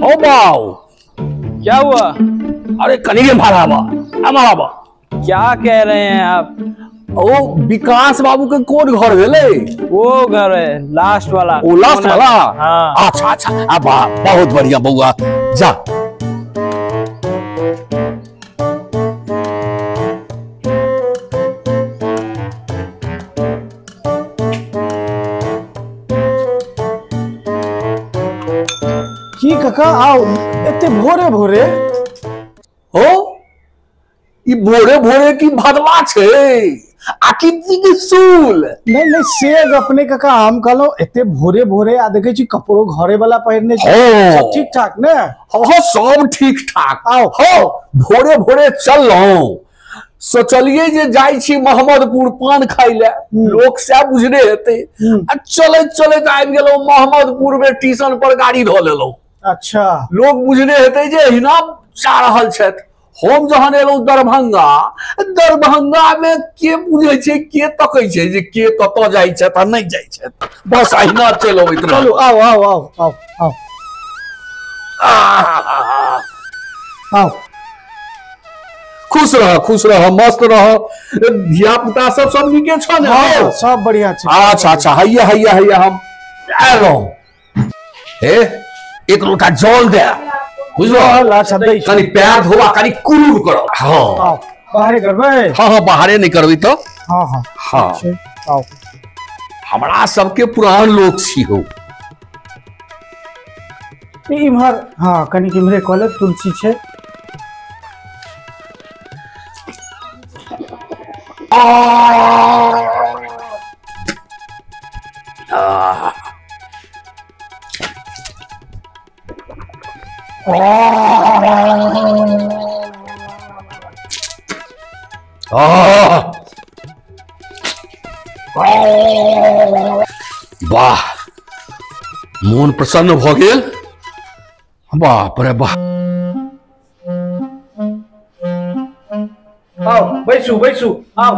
ओ बाऊ, क्या हुआ? अरे कनिए भाड़ाबा अमाराबा। क्या कह रहे हैं आप? ओ विकास बाबू के कोन घर भेलै? वो घर है लास्ट वाला। ओ लास्ट वाला? हाँ। अच्छा अच्छा, अब बहुत बढ़िया बउआ, जा। की काका आओ एते भोरे भोरे? हो ई भोरे भोरे की भदवा छै आ की सूल? नहीं नहीं से अपने काका हम कहलौं एते भोरे भोरे आ देखै छी कपड़ो घरे वाला पहिरने छी, सब ठीक ठाक ने? हाँ सब ठीक ठाक। आओ हो भोरे भोरे चललौं, सोचलिए जे जाइ छी मोहम्मदपुर पान खाइ ले, लोक सएह बुझने हेतै, आ चलैत चलैत आबि गेलौं मोहम्मदपुर में ट्यूशन पर गाड़ी धऽ लेलौं। अच्छा। लोक बुझने हेतै जे एहिना जा रहल छथि। हम जहन एलहुं दरभंगा, दरभंगा में के बुझै छै के तकै छै जे के कतऽ जाइ छथि आ नहि जाइ छथि, बस अहिना चलि अबैत रहल। चलू आओ आओ आओ आओ आओ आओ। खुश रह खुश रह, मस्त रह, धिया पुता सब सब नीके छ ने? हाँ, सब बढ़िया छै। अच्छा अच्छा, हैया हैया हैया हम एलहुं। हे एक लोटा जल दे, बुझलो? अच्छा दै छी। कनि पैर धोबा, कनि कुरूर करब। हाँ बाहरे करबै? हाँ हाँ बाहरे नहीं करबै तो। हाँ हाँ हाँ आओ। हमरा सबके पुरान लोक छी हो। इम्हर हाँ कनि इम्हरे कऽ ले, तुलसी छै। वाह मोन प्रसन्न भऽ गेल। बाप रे बाप। आओ बैसू बैसू आओ।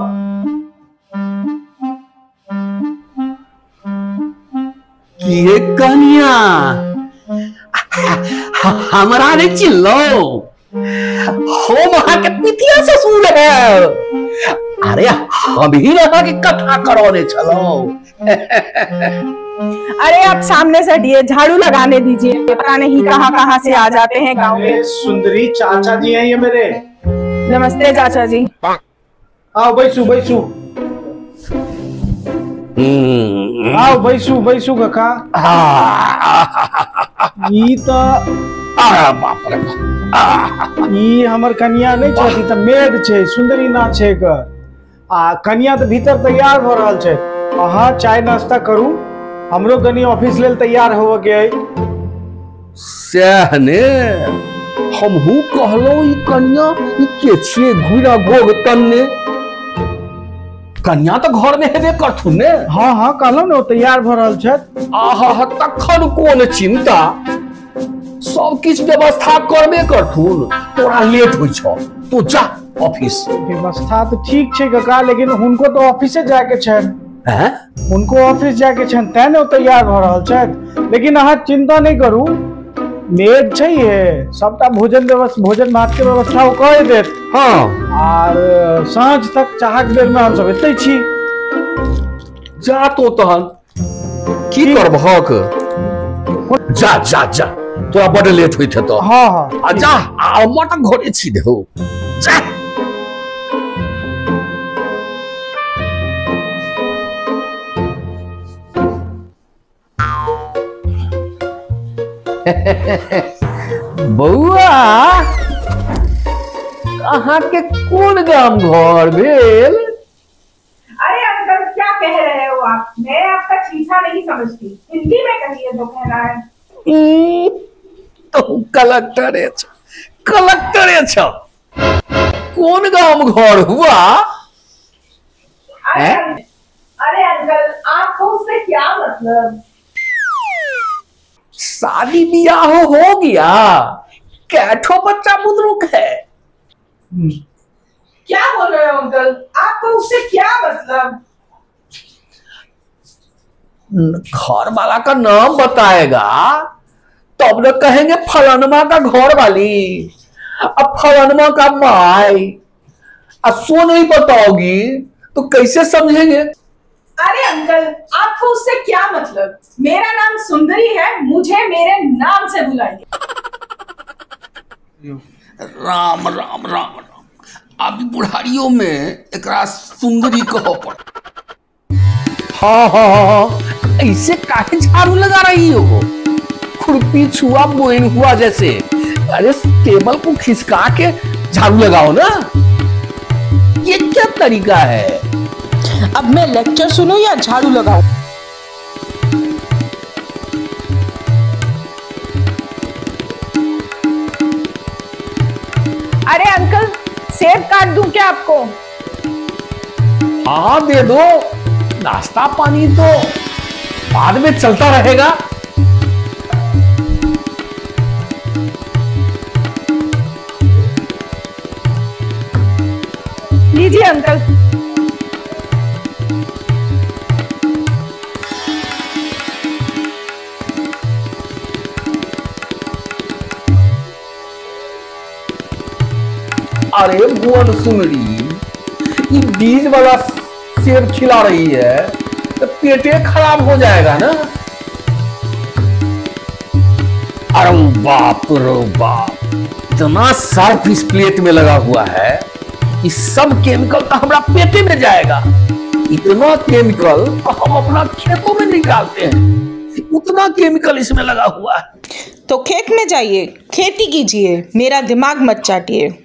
की कनिया हमरा नहीं चिल्लो, हम अहाँ के पितिया ससुर है। अरे हम ही अहाँ के कथा करौने छलौं। अरे आप सामने से हटिए, झाड़ू लगाने दीजिए, पता नहीं कहाँ कहाँ से आ जाते हैं गांव में। सुंदरी चाचा जी हैं ये मेरे। नमस्ते चाचा जी। आओ बैसू बैसू। आओ बैसू बैसू काका। ई तो बाप रे ई हमर कनिया नहीं छथि, त मेघ छै, सुंदरी ना छै एकर। आ कनिया तऽ भीतर तैयार भऽ रहल छै। अहाँ चाय नाश्ता करू, हमरो कनि ऑफिस लेल तैयार होबऽ के अइ। सएह ने हमहू कहलौं ई कनिया ई के छियै घुरा गोग तन्ने। कनिया तऽ घर में हेबे करथुन ने? हाँ हाँ कहलौं ने ओ तैयार भऽ रहल छथि। आहा तखन कोन चिंता, सब किछु व्यवस्था करबे करथुन। तोरा लेट होइ छौ, तू जा ऑफिस। व्यवस्था तऽ ठीक छै काका, लेकिन हुनको तऽ ऑफिसे जायके छनि। हैं? हुनको ऑफिस जायके छनि तें ने ओ तैयार भऽ रहल छथि। लेकिन अहाँ चिंता नहि करू, मेघ छै ये, सबटा भोजन व्यवस्था भोजन भात के व्यवस्था ओ कऽ देत। हाँ आर साँझ तक चाहक बेर में हमसब एतै छी। जा तो तहन की करबहक, जा जा जा, तोरा बड लेट होइत हेतौ। हाँ हाँ आ जा, आ मटक घरे छी देहो, जा। बौआ अहाँ के कोन गाम घर भेल? अरे अंकल क्या कह रहे हो आप, मैं आपका चीचा नहीं समझती, हिंदी में कहिए जो कहना है। तो कलेक्टरे छ, कलेक्टरे छ। कोन गाम घर हुआ? अरे अंकल आपको उससे क्या मतलब? शादी ब्याह हो गया, कैठो बच्चा बुदरुक है। क्या बोल रहे हो अंकल, आपको उससे क्या मतलब? घर वाला का नाम बताएगा तब न कहेंगे फलानमा का घर वाली, अब फलानमा का माई। अब सो नहीं बताओगी तो कैसे समझेंगे? अरे अंकल, आपको उससे क्या मतलब? मेरा नाम सुंदरी है, मुझे मेरे नाम से बुलाइए। राम राम राम राम, अभी बुढ़ारियों में एकरा सुंदरी कहो पड़। हाँ हाँ हाँ, ऐसे काहे झाड़ू लगा रही हो? खुरपी छुआ बोइन हुआ जैसे। अरे टेबल को खिसका के झाड़ू लगाओ ना, ये क्या तरीका है? अब मैं लेक्चर सुनूं या झाड़ू लगाऊं? अरे अंकल, सेब काट दूं क्या आपको? हाँ दे दो, नाश्ता पानी तो बाद में चलता रहेगा। लीजिए अंकल। अरे भुवन सुंदरी, ये बीज वाला सेब खिला रही है तो पेटे खराब हो जाएगा ना। अरे बाप रे बाप, इतना सर्फ इस प्लेट में लगा हुआ है, इस सब केमिकल तो हमारा पेटे में जाएगा। इतना केमिकल तो हम अपना खेतों में निकालते हैं, उतना केमिकल इसमें लगा हुआ है। तो खेत में जाइए, खेती कीजिए, मेरा दिमाग मत चाटिए।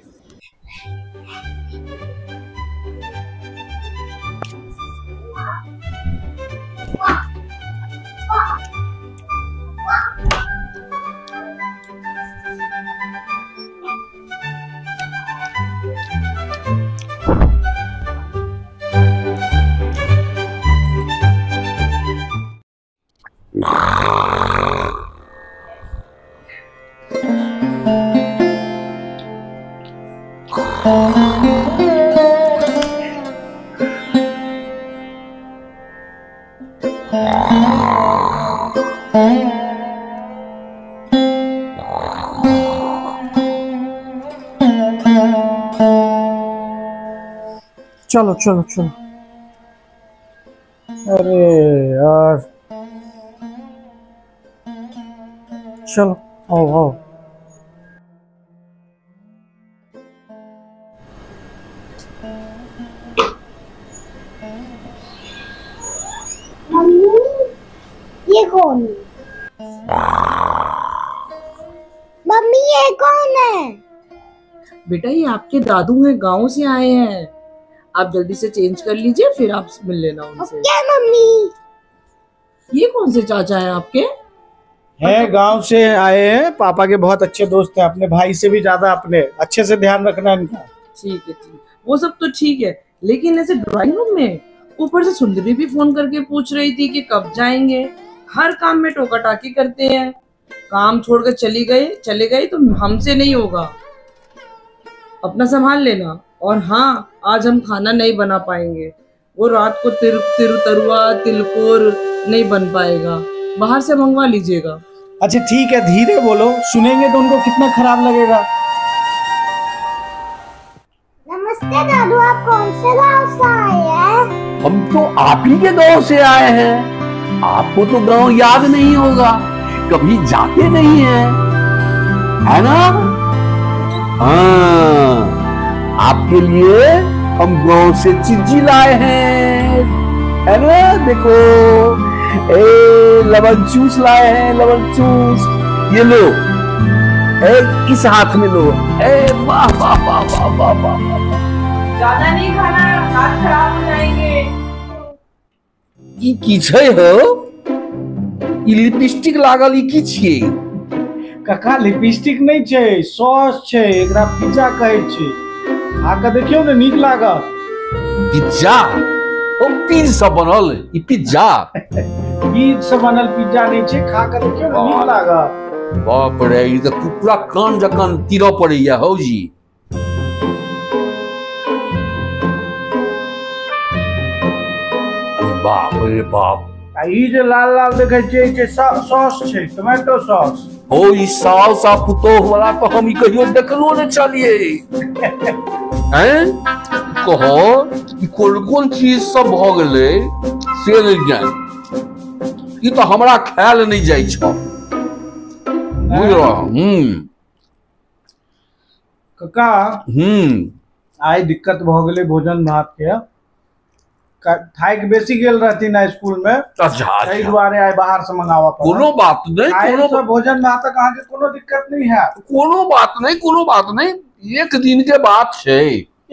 चलो चलो चलो। अरे यार चलो, आओ आओ। मम्मी ये कौन है? मम्मी ये कौन है? बेटा ये आपके दादू हैं, गांव से आए हैं। आप जल्दी से चेंज कर लीजिए, फिर आप मिल लेना उनसे। Okay mummy. ये कौन से चाचा हैं आपके? हैं गांव से आए हैं, पापा के बहुत अच्छे दोस्त हैं, अपने भाई से भी ज्यादा अपने। अच्छे से ध्यान रखना इनका। ठीक है ठीक, वो सब तो ठीक है, लेकिन ऐसे ड्राइंग रूम में ऊपर से सुंदरी भी फोन करके पूछ रही थी कि कब जाएंगे। हर काम में टोका टाकी करते हैं, काम छोड़कर चली गए चले गए तो हमसे नहीं होगा। अपना संभाल लेना। और हाँ, आज हम खाना नहीं बना पाएंगे, वो रात को तिर तिर तरुआ तिलकोर नहीं बन पाएगा, बाहर से मंगवा लीजिएगा। अच्छा ठीक है, धीरे बोलो, सुनेंगे तो उनको कितना खराब लगेगा। नमस्ते दादू, आप कौन से गांव से आए हैं? हम तो आप ही के गांव से आए हैं। आपको तो गांव याद नहीं होगा, कभी जाते नहीं है, है ना? हाँ, आपके लिए हम गांव से चिज्जी लाए हैं, है ना? देखो, ए लवण चूस लाए हैं, लवण चूस। ये लो, ए इस हाथ में लो। ए वाह वाह वाह वाह वाह वाह। ज्यादा नहीं खाना, हाथ खराब हो जाएंगे। ई की छै हो? ई लिपस्टिक लागल, ई की छियै? काका लिपस्टिक नहीं छै, सॉस छै, एकरा पिज्जा कहै छै। खा के देखियौ ने, नीक लागत। पिज्जा? ओ पीज से बनल ई पिज्जा? पीज से बनल पिज्जा नहीं छै, खा के देखियौ ने, नीक लागत। बाप रे, ई तऽ कुकुरा कान जकाँ तीरऽ पड़ैया हौ जी। बाप रे बाप, आ ई जे लाल लाल देखै छियै, ई छै सॉस छै, टोमेटो सॉस। हो ई सास आ पुतोह वाला तो हम ई कहियो देखलो ने चलिए। हैं कहो ई कोन कोन चीज सब भ गेलै से नहीं जान, ई तो हमरा ख्याल नहीं जाइ छ, बुझलो। कका आइ दिक्कत भ गेलै भोजन भात के, थाकि बेसी गेल रहथिन स्कूल में, अच्छा एहि दुआरे आइ बाहर से मंगावा पड़ल। कोनो बात नहीं, कोनो भोजन भात तक अहाँके कोनो दिक्कत नहीं है। कोनो बात नहीं, कोनो बात नहीं, एक दिन के बात छै।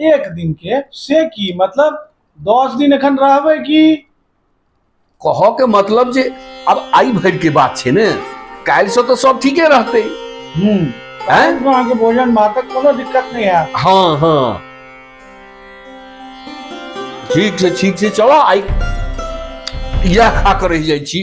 एक दिन के से की मतलब 10 दिन एखन रहबै की? कह के मतलब जे अब आई भर के बात छै ने, काल्हि से तो सब ठीके रहते। अहाँके भोजन भात तक कोनो दिक्कत नहीं है। हाँ हाँ ठीक छै, ठीक छै, चलो आई इएह खा कर रहि जाइ छी।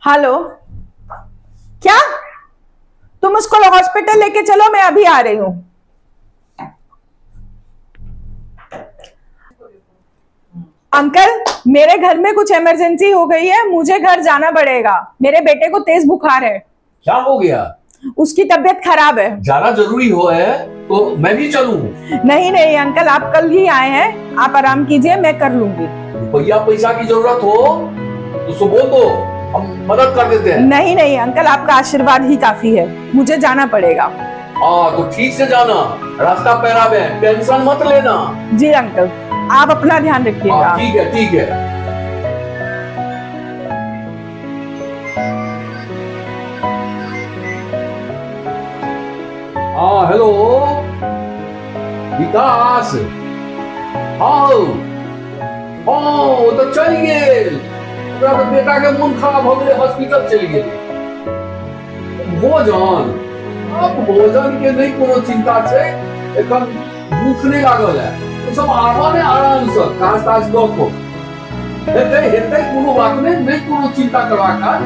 हेलो, क्या तुम उसको हॉस्पिटल लेके चलो, मैं अभी आ रही हूं। अंकल मेरे घर में कुछ इमरजेंसी हो गई है, मुझे घर जाना पड़ेगा। मेरे बेटे को तेज बुखार है। क्या हो गया? उसकी तबीयत खराब है। जाना जरूरी हो है तो मैं भी चलूं? नहीं नहीं अंकल, आप कल ही आए हैं, आप आराम कीजिए, मैं कर लूंगी। रुपया पैसा की जरूरत हो तो बोल दो, हम मदद कर देते हैं। नहीं नहीं अंकल, आपका आशीर्वाद ही काफी है, मुझे जाना पड़ेगा। हाँ तो ठीक से जाना, रास्ता पैरा में टेंशन मत लेना। जी अंकल, आप अपना ध्यान रखिएगा। ठीक है ठीक है। हाँ हेलो विकास, हाँ हाँ तो चल गेल, तो बेटा के मन खराब हो गए, हॉस्पिटल चल गेल। भोजन, अब भोजन के नहीं कोनो चिंता छै, एखन भूख नहीं लागल है, तो सब आवा ने आराम से काज ताज दऽ को हेतै हेतै, कोनो बात नहीं, नहीं कोनो चिंता करबाक काज।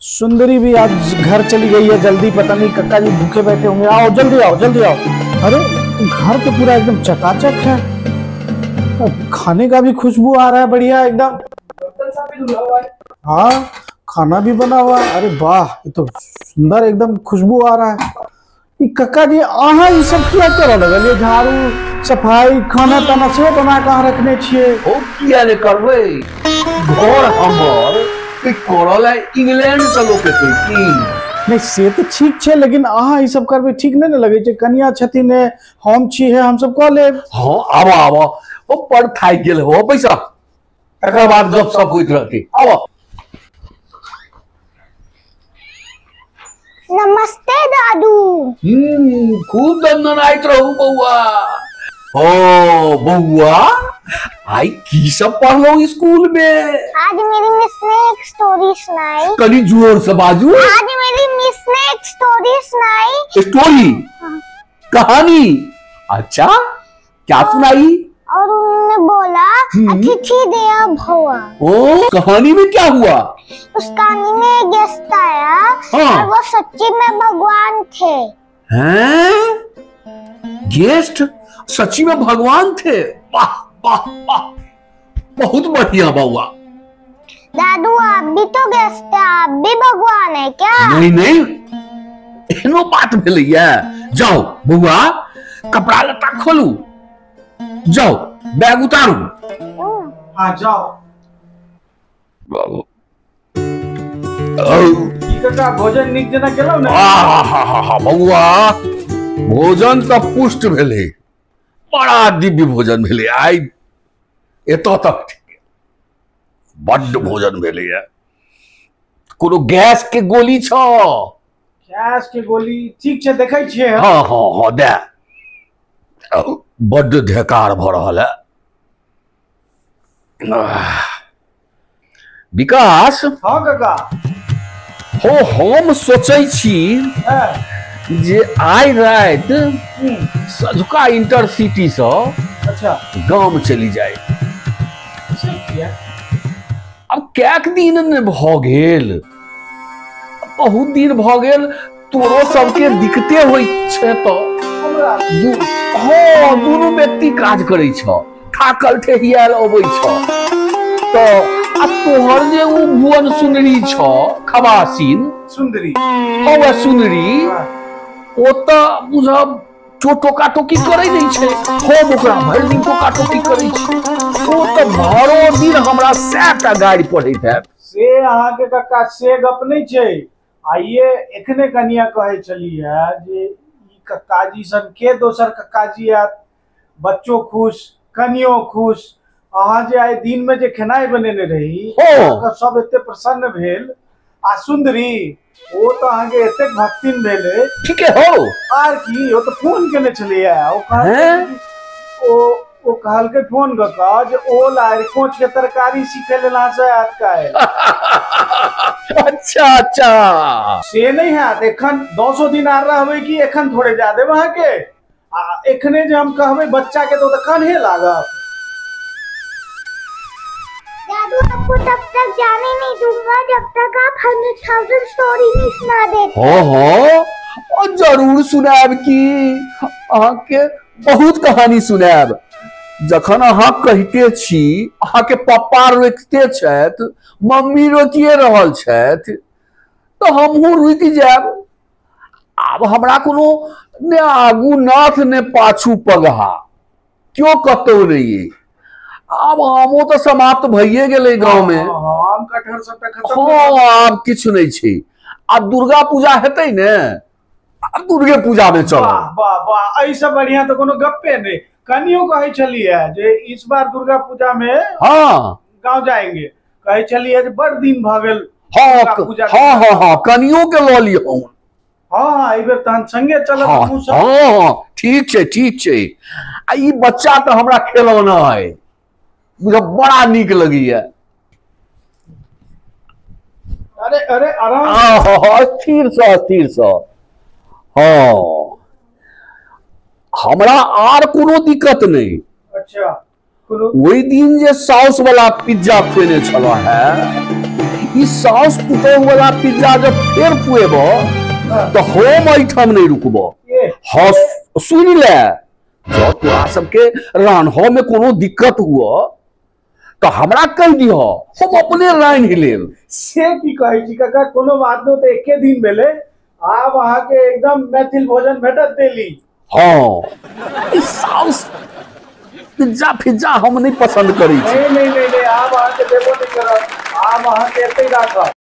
सुंदरी भी आज घर चली गई है जल्दी, पता नहीं कक्का जी भूखे बैठे होंगे। आओ जल्दी आओ जल्दी आओ। अरे घर तो पूरा एकदम चकाचक है, खाने का भी खुशबू आ रहा है, बढ़िया एकदम। हाँ खाना भी बना हुआ है। अरे वाह, ये तो सुंदर एकदम खुशबू आ रहा है। कक्का जी अहाँ ई सब किया करऽ लगलियै? झाड़ू सफाई खाना ताना सेहो बना कऽ अहाँ रखने छियै? ओ किया ने करबै, घर हमर करऽ लए इंग्लैंड से लोक एतै की? नहीं से तो ठीक छै, लेकिन अहाँ ई सब करबै ठीक नहीं ने लगै छै। कनिया छथिन ने, हम छी है, हम सब कऽ लेब। हाँ आबऽ आबऽ, ओ पर थाकि गेल हो पैसा, तकर बाद गपशप होइत रहतै। आबऽ। नमस्ते दादू। खूब दंदनाइत रहू बौआ। ओ बौआ, आई की सब पढ़लो स्कूल में? आज मेरी मिस ने एक स्टोरी सुनाई। कनी जोर से बाजू। आज मेरी मिस ने एक स्टोरी सुनाई। स्टोरी? हाँ। कहानी? अच्छा क्या सुनाई? और उन्होंने बोला अतिथि देवो भव। ओ कहानी में क्या हुआ? उस कहानी में एक गेस्ट आया। हाँ। और वो सच्ची में भगवान थे। हैं? गेस्ट सच्ची में भगवान थे? वाह वाह वाह, बहुत बढ़िया बउआ। दादू आप भी तो गेस्ट है, आप भी भगवान है क्या? नहीं नहीं, एहनो बात भेलैया। जाओ बउआ कपड़ा लत्ता खोलू, जाओ बैग उतारू। हाँ जाओ। बाबू कका भोजन नीक जेना केलहुँ ने? हा बउआ, भोजन तऽ पुष्ट भेलै, बड़ा दिव्य भोजन भेलै आइ, एतऽ तक बड्ड भोजन भेलैया। कोनो गैस के गोली छ? गैस के गोली ठीक छै, देखै छियै। हँ हँ हँ, दे। बड्ड ढेकार भऽ रहल है। विकास। हँ काका। हो, हम सोचै छी जे आइ राति सझुका इंटरसिटी सँ अच्छा गाम चलि जाय। अब कैक दिन ने भऽ गेल, बहुत दिन भऽ गेल, तोरो सबके दिक्कते होइ छै तऽ। हँ, दुनू व्यक्ति काज करै छ, थाकल ठेहियाल अबै छ तऽ। आ तोहर जे ओ भुवन सुनरी छ, खबासिन सुंदरी, हँ वएह सुनरी, ओ तऽ बुझब टोका टोकी करै नहि छै। हम ओकरा भरि दिन टोका टोकी करै छी, ओ तऽ भरो दिन हमरा 7टा गारि पढ़ैत हैत। से अहाँके कक्का से गप नहि छै। आइये एखने कनिया कहै छलियै जे ई कक्काजी सन के दोसर कक्काजी आयत, बच्चो खुश कनियो खुश। अहाँ जे आइ दिन में जे खेनाइ बनेने रही सब एते प्रसन्न भेल। आ सुंदरी ओ तऽ अहाँके एतेक भक्तिन भेलै। ठीके हो। आर की, ओ तऽ फोन केने छलैया, ओ कहलकै फोन कऽ कऽ जे ओल आर कोच के तरकारी सीखै लेल अहाँ से आयत काल्हि। अच्छा अच्छा, से नहि हैत, एखन 10 दिन आर रहबै कि एखन थोड़े जा देब अहाँके। आ एखने जे हम कहबै बच्चा के तो कान्हे लागत। दादू आपको तब तक जाने नहीं दूंगा जब तक आप 100,000 स्टोरी नहीं सुना देते। हाँ हाँ, और जरूर सुनाब की, अहाँके बहुत कहानी सुनाब। जखन अहाँ कहते छी, अहाँके पप्पा रोकिते छथि, मम्मी रोकिए रहल छथि, तऽ हमहूँ रुकि जायब। आब हमरा कोनो ने आगू नाथ ने पाछू पगहा, क्यों कतौ नहीं। आब आमो तऽ समाप्त भइए गेलै गाँव में। आम कटहर सब तऽ खत्म। हाँ, आब किछु नहीं छै। आब दुर्गा पूजा हेतै ने, आब दुर्गे पूजा में चलब। वाह वाह वाह, एहि बढ़िया तऽ कोनो गप्पे नहि। कनियो कहै छलियै जे इस बार दुर्गा पूजा में हाँ गाँव जाएंगे, कहै छलियै जे बड़ दिन भऽ गेल। हाँ हाँ हाँ हाँ, कनियो के लऽ लियौ। हाँ हाँ, एहि बेर तहन संगे चलब। हाँ हाँ, ठीक छै ठीक छै। आ ई बच्चा तऽ हमरा खेलौना है, मुझे बड़ा नीक लगैया। अरे अरे आराम, स्थिर से स्थिर से। हाँ, हमरा आर कोनो दिक्कत नहीं। अच्छा, ओहि दिन जे साउस वाला पिज्जा खुएने छल है, ई साउस पुतोह वाला पिज्जा जब फेर खुएब तो हम एहिठाम नहीं रुकब। हाँ सुन ले, जब तोरा सबके रान्ह में कोनो दिक्कत हुआ तो हमरा कहि दिह, हम अपने रान्हि लेब। से की कहै छी काका, कोनो बात नहि, तऽ एके दिन भेलै, आब अहाँके एकदम मैथिल भोजन भेटत डेली। हाँ, साउस पिज्जा फिज्जा हम नहीं पसंद करै छी। नहीं नहीं नहीं, आब अहाँके देबो नहि करब, आब अहाँके एतै राखब।